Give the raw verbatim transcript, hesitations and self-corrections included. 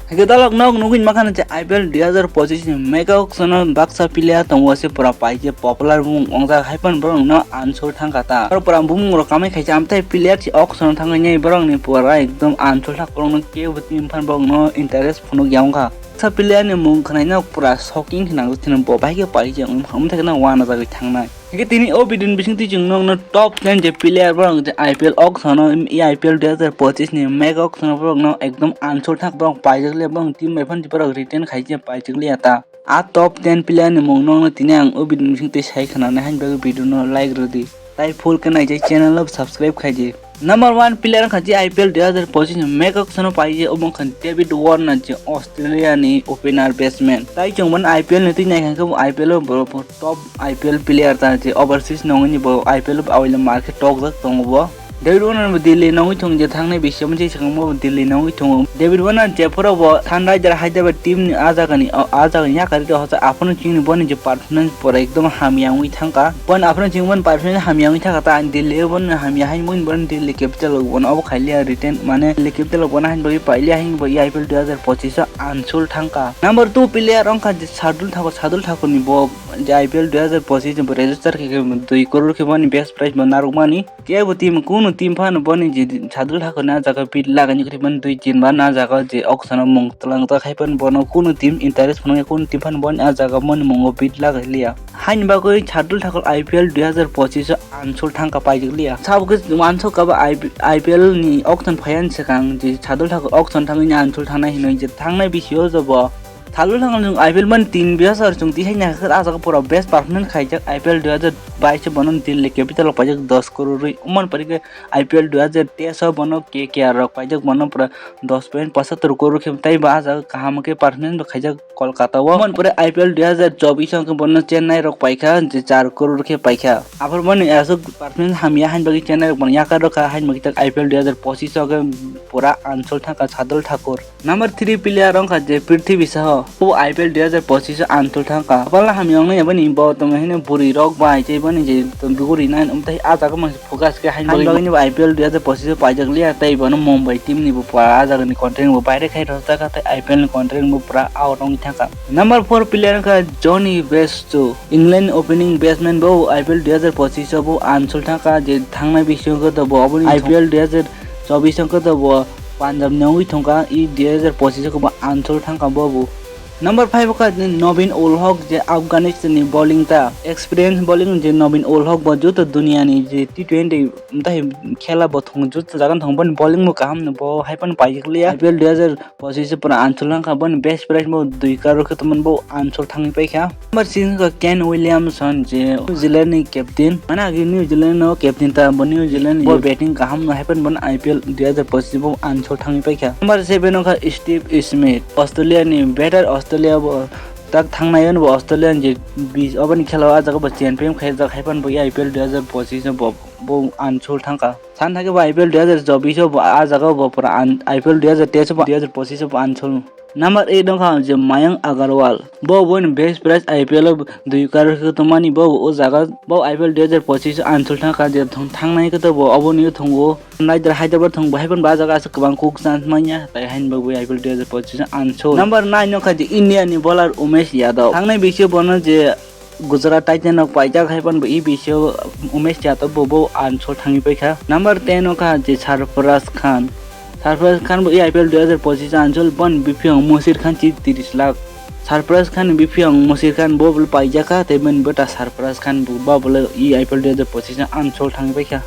Hake dalok nok nugwi mankha je I P L dui hazar pochis ni mega auction o baksa player tongo se pura paije popular bumung ongjak hai phano borok no answer thangkha ta. Oro pura bumung rok kamai khaisa amtwi player si auction o thangwi borok ni pura ekdom answer thak borok no kebo team phan borok no interest phunuk ya wngkha. Baksa player ni mung khwnai no pura shocking hinang thino bo bahai khe paije wngkha amtwi kheno wanajagwi thangnai. Hingke tini o video ni bisingtwi chwng nokno top ten je player borok je I P L auction o, I P L dui hazar pochis ni mega auction o borok no ekdom answer thak borok paijak le borok team bai phano borok retain khai je paijak le ta. A top ten player ni mung nokno tini ang o video ni bisingtwi sai khwnanai haini bagwi video no like rwdi. Tai full khe naijak channel o subscribe khaidi. Number one player wngkha je I P L dui hazar pochis ni mega auction o paije obo wngkha David Warner je Australia ni opener batsman. Tai chwng bono I P L ni twi naikha khe bo I P L o bo top I P L player ta je overseas nongni bo I P L o awile market tokjak tongo bo. David Warner bo Delhi nongwi thung je thangnai bisio mochai swkang bo Delhi nongwi thungo. David Warner je phoro bo Sunriser Hyderabad team ni a jaga ni, a jaga ni yakari rok hochak aphano chini boni je performance pore ekdom hamya wngwi thangkha. Boni aphano chini boni performance hamya wngwi thangkha ta ani Delhi o boni hamya hai boni boni Delhi capital o bono obo khailiya retain mane Delhi capital o bono haini bagwi pailiya haini bagwi I P L dui hazar pochis o unsold thangkha. Number two player wngkha je Shardul Thakur, Shardul Thakur ni bo je I P L dui hazar pochis ni bo register khe khe dui crore khe boni best prize bo narwkmani. Kebo team kunu team phano boni je Shardul Thakur ni a jaga bid lagani kwrwi mani dui tin bar na jaga je auction o mung twlang ta khai phano bono kunu team interest phano kunu team phano boni a jaga boni mungo bid lagai liya. Haini bagwi Shardul Thakur I P L dui hazar pochis o unsold thangkha paijak liya. Sabo khe uansuk kaba I P L ni auction phaiya ni swkang je Shardul Thakur auction thangwi ni unsold thangnai hinwi je thangnai bisio jobo Shardul Thakur chwng I P L mani tin bosor chwng twi hai naikha khe ah jaga pura best performance khaijak I P L dui hazar bais o bono Delhi capital o paijak dos crore rwi. Umani pore khe I P L dui hazar teis o bono K K R rok paijak bono pura dos point pochattor crore khe tei bo ah jaga kaham khe performance bo khaijak Kolkata o. Umani pore I P L dui hazar chobis o khe bono Chennai rok paikha je char crore khe paikha. Aphuru mani aswk performance hamya haini bagwi Chennai rok bono yakar rwkha haini bagwi tak I P L dui hazar pochis o khe pura unsold thangkha Shardul Thakur. Number three player wngkha je Prithvi Shaw. Bo I P L dui hazar pochis o unsold thangkha. Kwbangma hamya wngnai aboni bo tongmani hwnwi bwrwi rok bai tei boni je bwrwi nai wngtai ah jaga mangsi focus khe haini bagwi bo I P L dui hazar pochis o paijak liya tei bono Mumbai team ni bo pura ah jaga ni contract bo baire khai rwjak kha tei I P L ni contract bo pura out wngwi thangkha. Number four player wngkha Jonny Bairstow. England opening batsman bo I P L dui hazar pochis o bo unsold thangkha je thangnai bisio khe to bo oboni I P L dui hazar chobis o khe to bo Punjab ni wngwi thangkha, i dui hazar pochis o khe bo unsold thangkha bo bo. Number five o kha Nobin Ul Haq je Afghanistan ni bowling ta, experience bowling je Nobin Ul Haq bo joto duniya ni je T twenty mtai khela bo thung joto jaga thung boni bowling bo kaham no bo hai phano paijak liya. I P L dui hazar pochis o pura unsold wngkha boni best prize bo dui crore khe tongmani bo unsold thangwi paikha. Number six wngkha Kane Williamson je New Zealand ni captain. Mane agi New Zealand no captain ta bo New Zealand ni bo batting kaham no hai phano bono I P L dui hazar pochis bo unsold thangwi paikha. Number seven wngkha Steve Smith, Australia ni better Australia bo tak thangnai bo Australia ni je bis oboni khela o ah jaga bo champion khaijak hai phano bo I P L dui hazar pochis o bo bo unsold thangkha. San thangkhe bo I P L dui hazar chobis o bo ah jaga bo pura un-, I P L dui hazar teis o bo dui hazar pochis o bo unsold. Number eight wngkha je Mayank Agarwal. Bo boni best prize I P L o dui crore khe tongmani bo o jaga bo I P L dui hazar pochis o unsold thangkha je thang-, thangnai khe to bo oboni thungo. Sunriser Hyderabad thung bo hai phano bo ah jaga aswk kwbang kuk chance manya tai haini bagwi I P L dui hazar pochis o unsold. Number nine wngkha je India ni bowler Umesh Yadav. Thangnai bisio bono je Gujarat Titan rok paijak hai phano bo e bisio Umesh Yadav bo bo unsold thangwi paikha. Number ten o kha je Sarfaraz Khan. Sarfaraz Khan bo e I P L dui hazar pochis o unsold boni biphiyong Mosir Khan chi tris lakh. Sarfaraz Khan ni biphiyong Mosir Khan bo bo paijak kha tei boni bwta Sarfaraz Khan bo ba bo e I P L dui hazar pochis o unsold thangwi paikha.